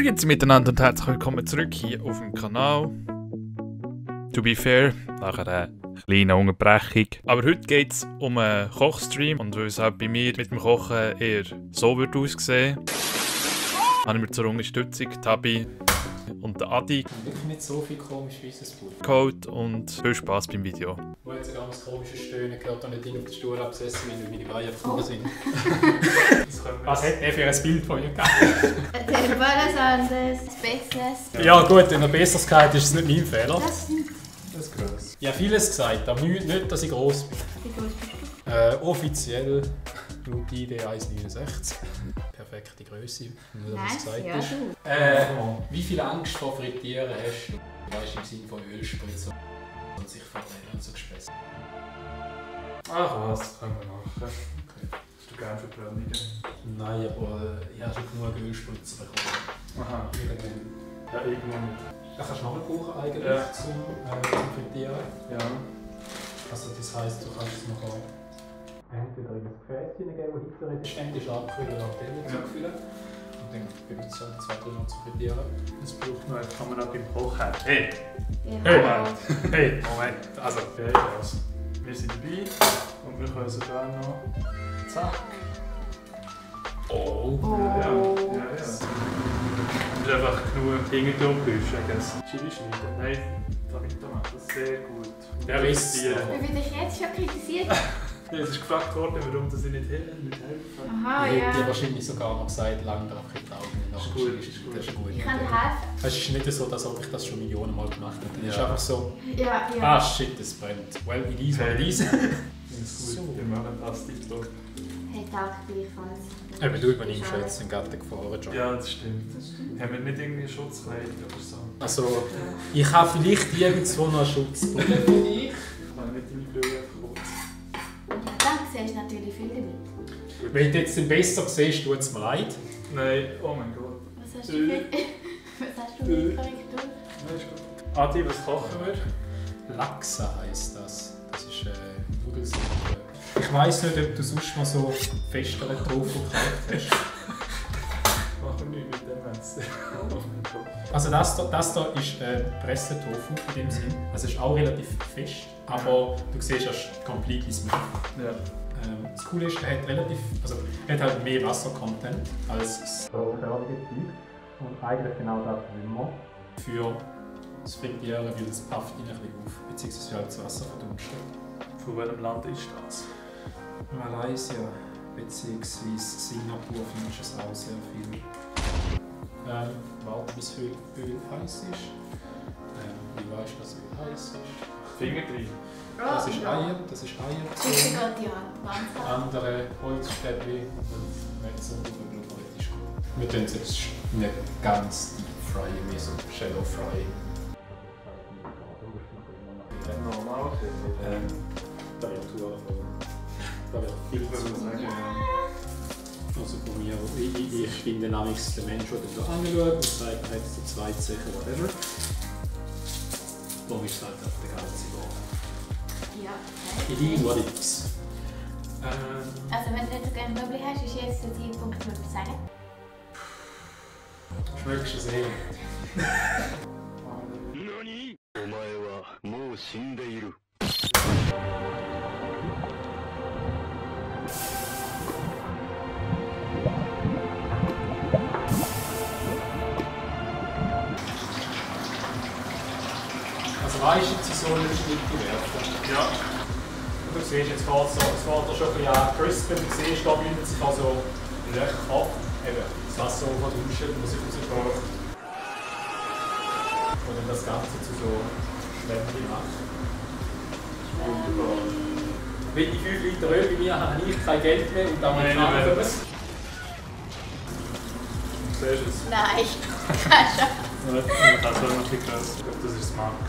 Grüezi miteinander und herzlich willkommen zurück hier auf dem Kanal. To be fair, nach einer kleinen Unterbrechung. Aber heute geht es um einen Kochstream und weil es halt bei mir mit dem Kochen eher so wird aussehen, habe ich mir zur Unterstützung Tabi und der Adi wirklich nicht so viel komisch Weissensbrot geholt und viel Spaß beim Video. Wo hat sogar das komische Stöhnen gehört, da nicht hin auf den Stuhl abgesessen, wenn meine Beine vorne sind. Was hat er für ein Bild von mir gegeben? Erzähl mal was anderes, Besseres. Ja gut, wenn er besseres geht, ist es nicht mein Fehler. Das stimmt. Das ist gross. Ich habe vieles gesagt, aber nicht, dass ich gross bin. Wie groß bist du? Offiziell laut ID 1,69. Perfekte Größe, nur dass es gesagt Ja, ist. du. Wie viel Angst vor Frittieren hast du? Weißt du, im Sinne von Ölspritzer und sich verbrennen und so Gespäß. Ach was, können wir machen. Okay. Hast du gerne Verbrennungen? Nein, aber ich habe schon genug Ölspritzer bekommen. Aha. Ja, irgendwann nicht. Das kannst du noch brauchen eigentlich Ja. zum Frittieren. Ja. Also das heisst, du kannst es noch entweder in ein Gefäß hineingeben, das hitzeresistent ist, abkühlen oder Teller zufüllen. Und dann benutzt du halt 2-3 Mal zum Frittieren. Das braucht man. Das kann man auch beim Kochen. Hey! Ja. Moment! Hey, Moment! Also, ja, also. Wir sind dabei und wir können sogar noch. Zack! Oh! Ja, ja. Es ist einfach genug Dinge Geräusche, I guess. Chili schneiden. Nein, Tomaten, das ist sehr gut. Der ist Wie wird dich jetzt schon kritisiert? Ja, es ist gefragt worden, warum ich nicht helfen. Aha, Ich hätte dir ja. wahrscheinlich sogar noch gesagt, lang drauf in die Augen. Das ist gut, das ist gut. Das ist gut. Ich kann dir helfen. Es ist nicht so, dass ich das schon Millionen Mal gemacht habe. Es ist Ja. einfach so, Ja, ja. ah shit, es brennt. Well, it is what it is. Das ist gut, wir machen das tiptop. Hey, Tag gleichfalls. Eben, du übernimmst jetzt den Gatten gefahren, John. Ja, das stimmt. Haben wir nicht irgendwie Schutzkleidung oder so? Also, ich habe vielleicht irgendwo noch einen Schutzbrille für dich. Ich kann nicht deine Brille kurz. Dann siehst du natürlich viel damit. Wenn du jetzt den besser siehst, tut es mir leid. Nein, oh mein Gott. Was hast du für... Was hast du für Korrektur? Nein, ist gut. Adi, was kochen wir? Laxa heisst das. Das ist Nudelsuppe. Ich weiss nicht, ob du sonst mal so festere Tofu gekauft hast. Machen wir nicht mit dem jetzt. Oh mein Gott. Also das hier ist Presse-Tofu in dem Sinn. Also es ist auch relativ fest, aber du siehst, er ist completely smooth. Ja. Das Coole ist, er hat halt mehr Wasser-Content als das fertige Zeug. Und eigentlich genau das will man für das Frittieren, weil es pufft ihn ein bisschen auf, beziehungsweise halt das Wasser verdunstet. Von welchem Land ist das? Malaysia bzw. Singapur findest du es auch sehr viel. Warte, bis Öl heiß ist. Wie weißt du, dass Öl heiß ist? Finger drin. Das ist Eier, Bitte geht die Hand. andere Holzstäbchen und wenn es unten ist gut. Wir tun es jetzt nicht ganz deep fry, mehr so shallow fry. Normal. Da wird viel Ich würde sagen, ja. Also von mir, ich bin der Mensch, der da anschaut und sagt, er hat die zweite Sache, whatever. Darum ist es halt auf der ganzen Woche. Ja. It is what it is. Also wenn du nicht so gerne Möbel hast, ist jetzt der Zeitpunkt, um etwas zu sagen. Schmeckst du es eh? 何？お前はもう死んでいる。Also weißt du, sie sollen Schnitte werfen? Ja. Du siehst, jetzt fährt es schon ein bisschen an crispen. Du siehst, da bildet sich also Löcher ab. Eben, das Wasser verdunstet und sich rauskommt. Und dann das Ganze zu so Schwämmchen macht. Wunderbar. Wenn die 5 Liter Öl bei mir habe ich kein Geld mehr und dann Nein, kann nein. ich es. Siehst du es? Nein, keine Chance. Ich kann es noch ein bisschen grösser. Ich glaube, das ist das Max.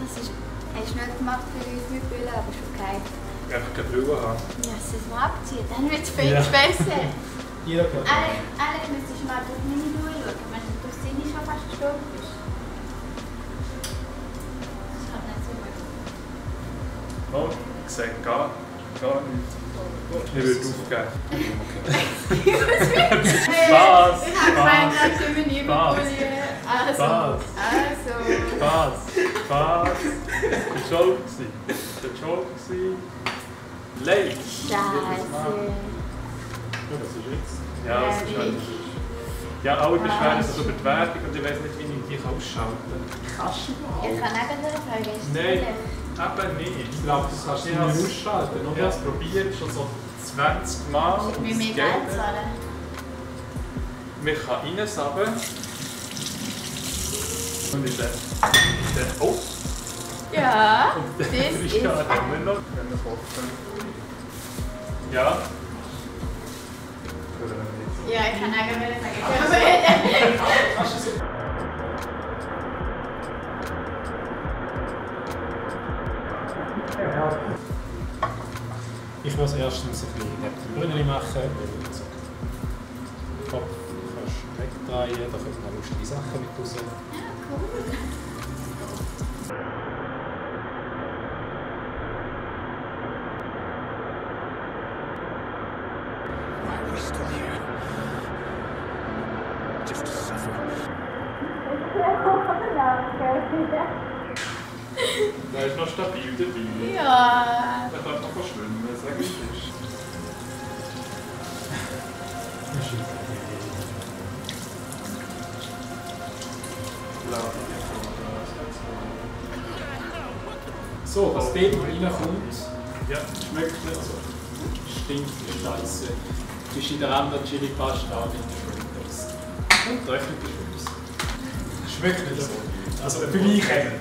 Das ist... Hast du nicht gemacht für uns mit Büllen, aber ist okay. Einfach keine Brille haben. Ja, es ist mal abziehen, dann wird es viel Ja. besser. Jeder kann. Eigentlich müsstest du mal durch meine durchschauen, wenn du durch die nicht schon fast gestorben bist. Das ist halt nicht so gut. Oh, ich sehe gar nichts. Ich würde aufgeben. Hey, Spaß! ich habe gemeint, dass du Spaß. Der Joke gewesen. Der Joke gewesen. Leid. Scheiße. Ja, was ist jetzt? Ja, das ist halt... Ja, alle beschweren sich über die Werbung und ich weiß nicht, wie ich die ausschalten kann. Kannst du Ich kann nicht eine Frage Nein, stellen. eben nicht. Ich glaube, das kannst du Ich nicht has- ausschalten, Ich oder? habe es probiert, schon so 20 Mal. Ich und will es mehr geht Geld nicht. zahlen. Man kann reinsabben. Und ich dann... Oh! Ja, Und das dann ist... ist ja immer noch... Wenn wir hoffen. Ja. Oder nicht. Ja, ich kann eigentlich sagen. Kannst du so? Ich muss erstens ein bisschen Brünnchen machen, weil so den Kopf kannst du wegdrehen, da kommen noch lustige Sachen mit raus. We're still here. Just to suffer. Der ist noch stabil dabei. Ja. Der kann noch schwimmen, sag ich dir. So, was dort noch reinkommt, Ja. schmeckt nicht, also stinkt wie Scheiße. Ist in der anderen Chili Pasta mit Shrimp Paste. Und getrocknete Shrimps. Schmeckt nicht so. Also für mich eben.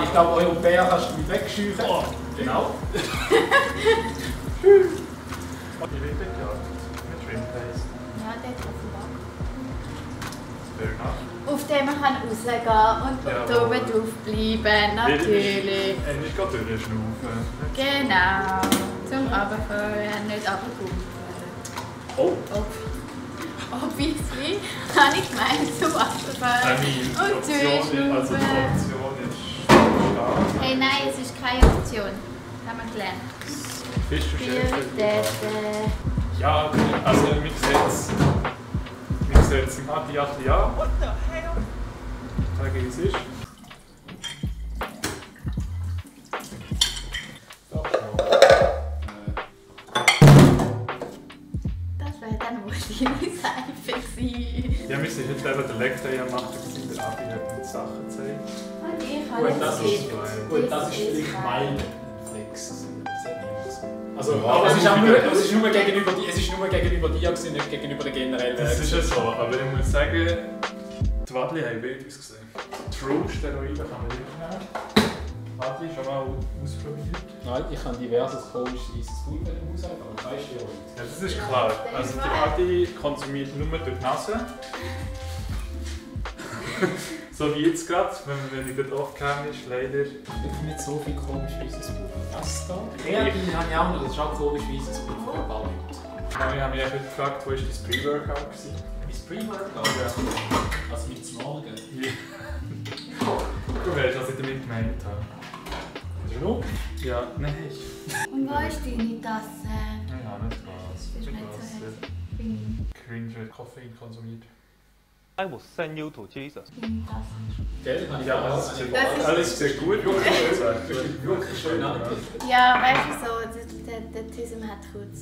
Ich glaube, Europäer kannst du mit wegscheuchen. Oh, genau. Ich will den ja. Mit Shrimp Paste. Ja, dort auf dem Back. Fair enough. Auf dem man kann rausgehen und Ja. oben drauf bleiben, natürlich. Endlich geht durchschnaufen. Genau. Zum Runterfahren, nicht runterkumpeln. Oh. Obviously habe ich gemeint zum Runterfahren Die und Option, also die durchschnaufen. Option ist stark. Hey, nein, es ist keine Option. Das haben wir gelernt. Fischerschäfer. Bitte. Ja, also wir setzen die 8 Jahre. Sag ich, wie es ist. Das wäre dann wohl deine Seife gewesen. Ja, wir sind heute eben der Leg Day am machen, der Adi hat uns Sachen gezeigt. Und ich habe Gut, jetzt das Tipps. ist, gut, das ist vielleicht mein Flex. Das hat niemand so. Also, Ja, aber es ist, auch aber nur, es ist nur gegenüber dir, es ist nur gegenüber dir gewesen, nicht gegenüber der generellen. Das ist ja so, aber ich muss sagen, die Wadli haben wild ausgesehen. True Steroide kann man nicht nehmen. Wadli schon mal ausprobiert. Nein, ich habe diverses komisches weißes Pulver im Haus, aber kein Steroid. Ja, das ist klar. Also der Adi konsumiert nur durch die Nase. So wie jetzt gerade, wenn ich gerade aufgekommen ist, leider. Ich finde nicht so viel komisch weißes Pulver. Das da? Kreatin habe ich auch noch, das ist auch komisch weißes Pulver, aber nicht. Ich habe mich heute gefragt, wo ist dein Pre-Workout gewesen? Mein Pre-Workout? Ja. Also mit zum Morgen. Du weißt, was ich damit gemeint habe. Schnuck? Ja, nein. Und wo ist deine Tasse? Ja, nicht was. Das ist nicht so herzig. Cringe Koffein konsumiert. I will send you to Jesus. Deine Tasse. Gell? Habe ich Ja, auch alles alles sieht, Das ist- alles sieht gut aus. wirklich schön angerichtet. Ja, weißt du so, der Tism hat kurz.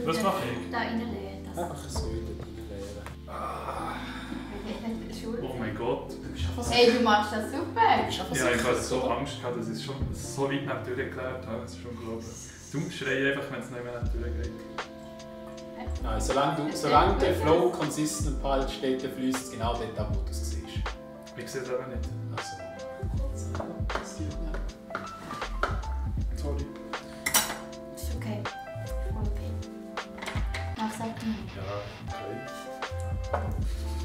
Was mache ich? Da reinlegen. Das Einfach so in den reinleeren. Oh mein Gott. Hey, du machst das super! Du bist einfach Ja, ich hatte sicher, so oder? Angst gehabt, dass ich es schon so weit nicht durchgeklärt habe. Das ist schon unglaublich. Du schrei einfach, wenn es nicht mehr nicht durchgeht. Nein, solange der Flow consistent behältst, steht der fließt genau dort ab, wo du es siehst. Ich sehe es aber nicht. Also, Sorry. Ist okay. Voll okay. Mach's halt nicht. Ja, okay.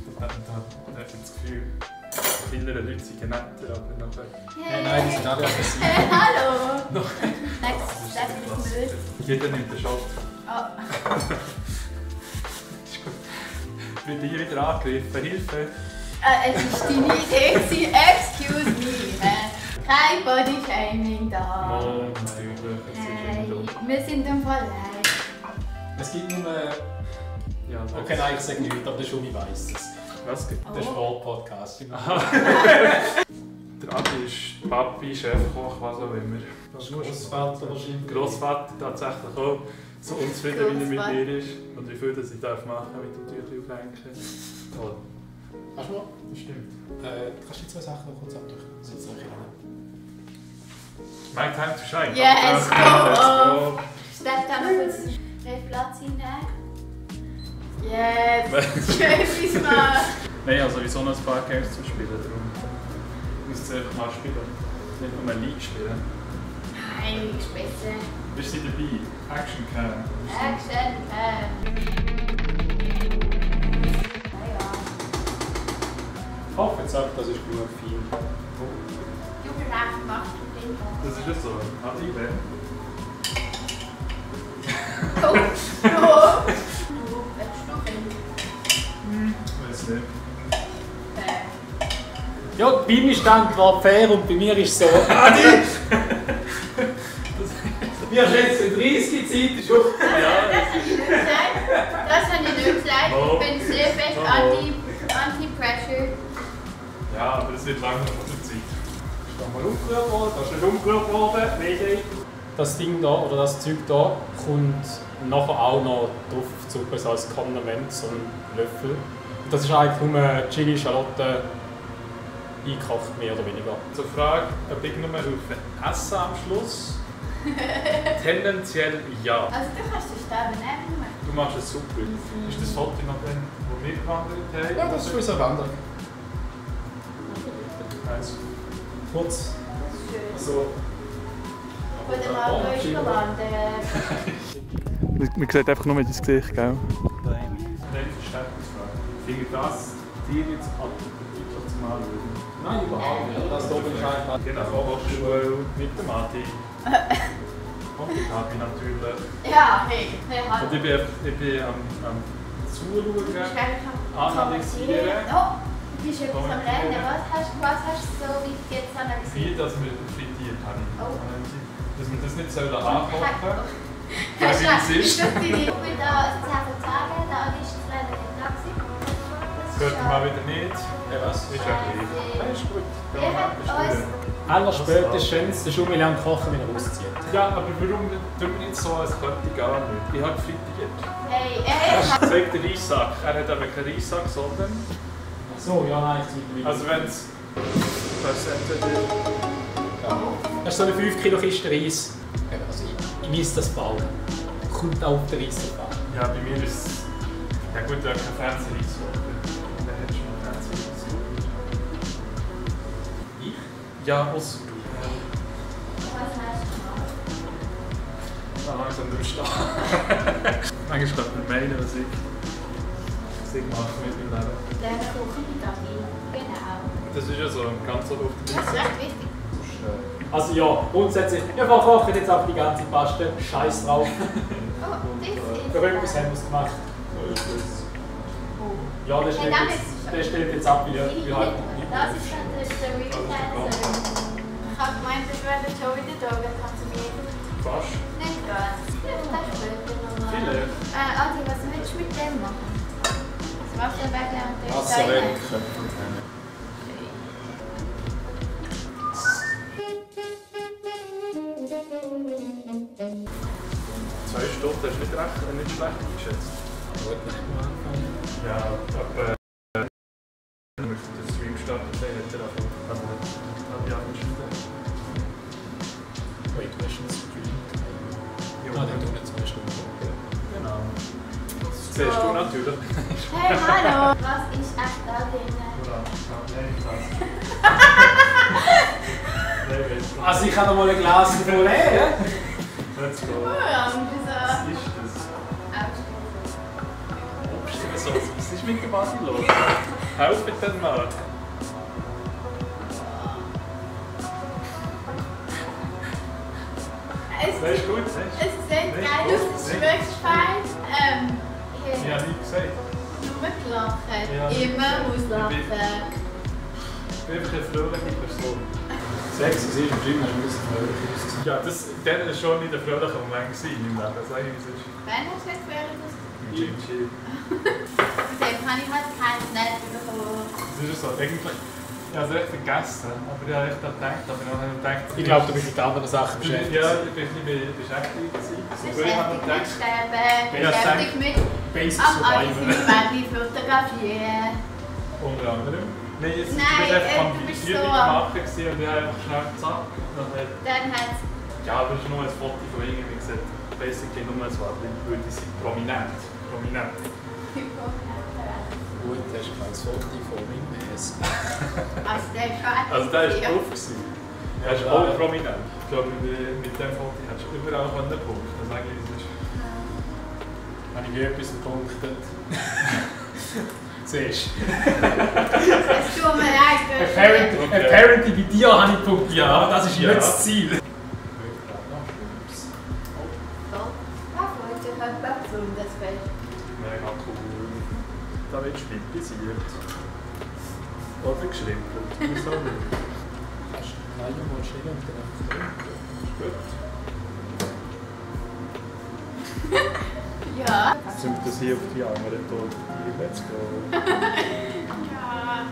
Ich habe das Gefühl, kleinere Leute sind netter, aber nachher... hey, nein, die sind alle aggressiv. Hey, hallo! Next Müll. Jeder nimmt einen Shot. Oh. Wird hier wieder angegriffen. Hilfe! Es war deine Idee gewesen. Excuse me. Kein Bodyshaming da. Oh, natürlich. Es ist Hey, irgendwie dumm. wir sind im Fall leid. Es gibt nur... Ja, Okay, nein, ich sage nichts, aber der Schumi weiss es. Was gibt Das ist Sport-Podcast. Der Adi ist Papi, Chefkoch, was auch immer. Das ist Grossvater wahrscheinlich. Grossvater tatsächlich auch. So unzufrieden, wie er mit mir ist. Und wie viel das ich darf machen mit dem Tüchlein aufhängen. Toll. Hast du mal? Das stimmt. Kannst du die zwei Sachen noch kurz abdrücken? Sitzt euch rein. My time to shine. Yes, Okay, go let's on. go. Darf ich da noch kurz den Platz hinnehmen? Jetzt! Schön, mal! Nein, also wieso noch ein paar Games zu spielen? Darum muss es einfach mal spielen. Nicht nur ein League spielen. Nein, Spitze. Bist du dabei? Action Cam. Action, ja. Ich hoffe jetzt auch, das ist genug viel. Jugendrecht macht den Das ist ja so. Adi, wenn? Oh, oh! Du, willst du hin? Weiß nicht. Ja, bei mir stand war fair und bei mir ist so. Adi! Wir schätzen 30 Zeit ist auch. Ja, das habe ich nicht gesagt. Das habe ich nicht gesagt. Ich bin sehr fest anti-pressure. Ja, aber es wird langsam von der Zeit. Ist da mal umgerührt worden, das ist nicht umgerührt worden. Das Ding da, oder das Zeug da, kommt nachher auch noch drauf zu so als Kondiment, so ein Löffel. Das ist eigentlich nur Chili, Schalotten eingekocht, mehr oder weniger. Zur Frage, ob ich nur helfen essen am Schluss? Tendenziell ja. Also du kannst den Stab nehmen. Du machst es super. Ist das Foto noch dann, wo wir gewandert haben? Ja, das ist für unsere Wanderung. Eins. Kurz. Das ist schön. Also, Von dem Alpen Man sieht einfach nur mit das Gesicht, gell? Nein, Verständnisfrage. Finde ich das dir jetzt appetitlich zu machen? nein, überhaupt nicht. Das hier bin ich einfach. Genau, Hochschule mit dem Adi. Und mit Adi natürlich. Ja, hey, Und ich bin am Zuschauen, analysieren. Oh, du bist etwas am Rennen. Was hast du so wie jetzt analysiert? Wie, dass wir frittiert haben. Oh. Dass wir das nicht ankochen. Hast Wie es ist. Ich will da 10 von 10 geben, da ist das leider nicht da gewesen. Das Hört ist mal wieder nicht. Ja, was? Ist ja gleich. Ja, ist gut. Ihr habt uns... Allerspätestens der Schuh lernt kochen, wenn er auszieht. Ja, aber warum tut man nicht so, als könnte ich gar nicht? Ich habe frittiert. Hey, Zeig den Reissack. Er hat aber keinen Reissack, sondern... Ach so, ja, nein, ich zeige nicht. Also wenn es... Das ist so eine 5 Kilo Kiste Reis. Also ich weiss das bald. Kommt auch auf den Reis drauf an. Ja, bei mir ist es... Ja gut, du hast keinen Fernsehreis. Dann hättest du einen Fernsehreis. Ich? Ja, ausser du. was hast du gemacht? Langsam durchstehen. Manchmal könnte man meinen, was ich mache mit meinem Leben. Der Kuchen mit Adi. Genau. Das ist ja so ganz oft auf der Das ist Liste. echt wichtig. Also ja, grundsätzlich, wir verkochen jetzt auch die ganze Paste. Scheiß drauf. Oh, das ist... Für etwas haben wir es gemacht. Ja, der stellt jetzt ab, wie halt. Das ist dann der Real-Cancer. Ich habe gemeint, das wäre schon wieder da, dann kannst du mir Fast. nicht ganz. Das später nochmal. Vielleicht. Adi, was willst du mit dem machen? Das Wasserbecken und der Wasser Steine. wegköpfen. Zwei Stunden hast du nicht schlecht eingeschätzt. Gut, nicht mal anfangen. Ja, aber... Wenn wir den Stream starten, dann hätte er einfach... Also, hat ja entschieden. Wait, du hast einen Stream. Ja, Ah, dann tun wir 2 Stunden. genau. Das siehst du natürlich. Hey, hallo! Was ist echt da drin? Oder? Nein, das. Nein, weißt du. Also ich habe noch mal ein Glas voll leer. Let's go. Ja, und Was so... ist das? Ausgerufen. Was ist mit dem Basi los? Helf bitte mal. Das ist gut, Es sieht geil aus, es schmeckt fein. Ich habe nie gesagt. Nur gelacht. Ja. Immer muss lachen. Ich bin einfach eine fröhliche Person. Sechs, es ist im Gym, hast du ein bisschen fröhlich ausgesehen. Ja, das war schon nicht der fröhliche Moment in meinem Leben. Sag ich, wie es ist. Wann hast du jetzt während das... Im Gym. Von dem habe ich halt keinen Netz bekommen. Das ist so, eigentlich, ich habe es echt vergessen, aber ich habe echt gedacht, aber nachher gedacht... Ich glaube, du bist mit anderen Sachen beschäftigt. Ja, ich bin ein bisschen beschäftigt. Beschäftigt mit Basic am Survival. Mädchen fotografieren. Unter anderem. Nein, jetzt Nein, bist einfach am du bist Übung so- machen und ich habe einfach schnell zack. Dann hat es... Ja, aber es ist nur ein Foto von ihm, wie gesagt, basically nur ein Waldling, weil die sind prominent. Prominent. Gut, du hast kein Foto von meinem Mess. Also der ist fertig. Also der war drauf. Er ist Ja. voll prominent. Ich glaube, mit dem Foto hättest du überall punkten können. Das sage ich, das ist... Wenn ich wie etwas gepunktet. Siehst du? Es tut mir leid, du hast... Apparently bei dir habe ich punktet, Ja, aber das ist ja. nicht das Ziel. So. Was wollte ich halt besonders fest? Mega cool. Da wird stipisiert. Oder geschlippert. Wieso nicht? Nein, du musst nicht und dann Gut. Ja. Sind das hier auf die anderen Toten? Let's go. Ja.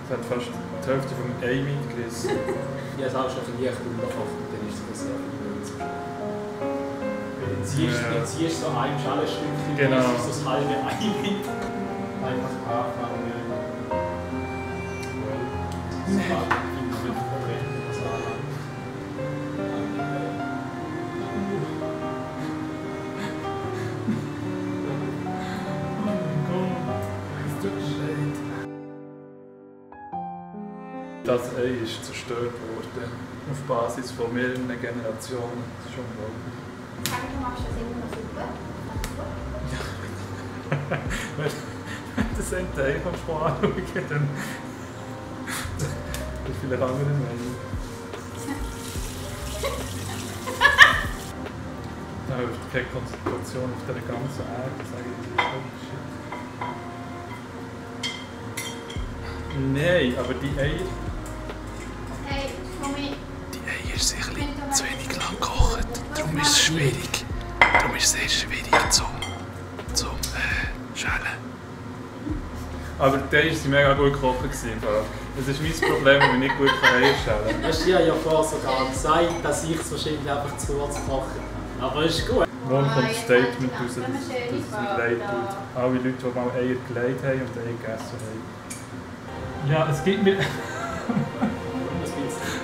Das hat fast die Hälfte vom Ei mitgerissen. Ich habe es auch schon ein leicht unterkocht und dann ist es sehr viel Müll. Dann ziehst du so ein Schalenstückchen, Genau. so das halbe Ei mit. Einfach anfangen. Das ist halt nicht verbrennen, was anlangt. Das Ei ist zerstört worden. Auf Basis von mehreren Generationen. Das ist unglaublich. Sag, du machst das immer noch super. Wenn du das Ei kannst du anschauen, dann... Das ist vielleicht andere Meinung. Da hast du keine Konzentration auf der ganzen Erde, sage ich dir. Nein, aber die Eier... Hey, Tommy. Die Eier sind ein bisschen zu wenig lang gekocht. Darum ist es schwierig. Darum ist es sehr schwierig zum schälen. Aber die Eier waren mega gut gekocht. Das ist mein Problem, wenn ich nicht gut Eier schälen kann. Hast du ja vorher sogar gesagt, dass ich es wahrscheinlich einfach zu kurz gekocht habe. Aber ist gut. Morgen kommt ein jetzt Statement haben raus, wir dass schöne es Farbe gelegt da. wird. Alle Leute, die mal Eier gelegt haben und Eier gegessen haben. Ja, es gibt mir... Was gibt's denn?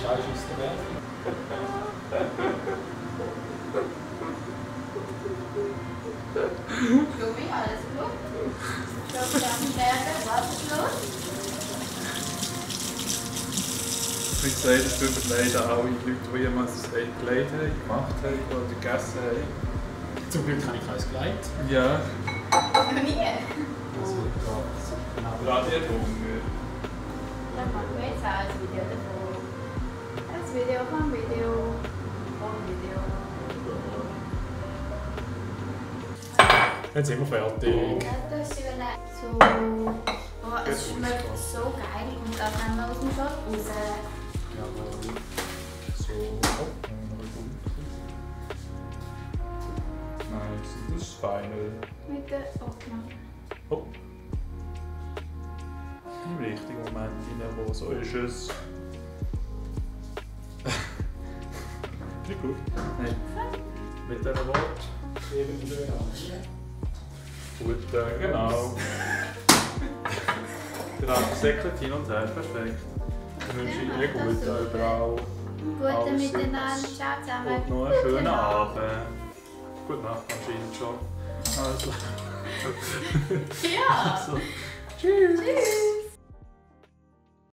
Scheiße aus der Welt. Tommy, alles gut? Ich glaube, wir haben Sterben. Was ist los? Wie gesagt, es tut mir leid an alle Leute, die jemals ein Ei gelegt haben, gemacht haben oder gegessen haben. Zum Glück habe ich keins gelegt. Ja, Noch nie. Also, ja, genau. gerade ihr Hunger. Dann machen wir jetzt auch ein Video davon. Ein Video vom Video. Vom Video. Jetzt sind wir fertig. Das ist so... Oh, es schmeckt so geil und da kann man aus dem Shop raus. Jawohl. So. Nice, das ist Final. Mit der Ordnung. Oh. Im richtigen Moment hinein, wo so ist es. Nicht gut? Nein. Mit diesem Wort. Eben schön an. Gut, genau. Der andere säckelt hin und her, perfekt. Ich wünsche Ihnen gut überall. Guten Miteinander, ciao zusammen. Und noch einen schönen Abend. Gute Nacht anscheinend schon. Also. Ja. Also. Tschüss. Tschüss.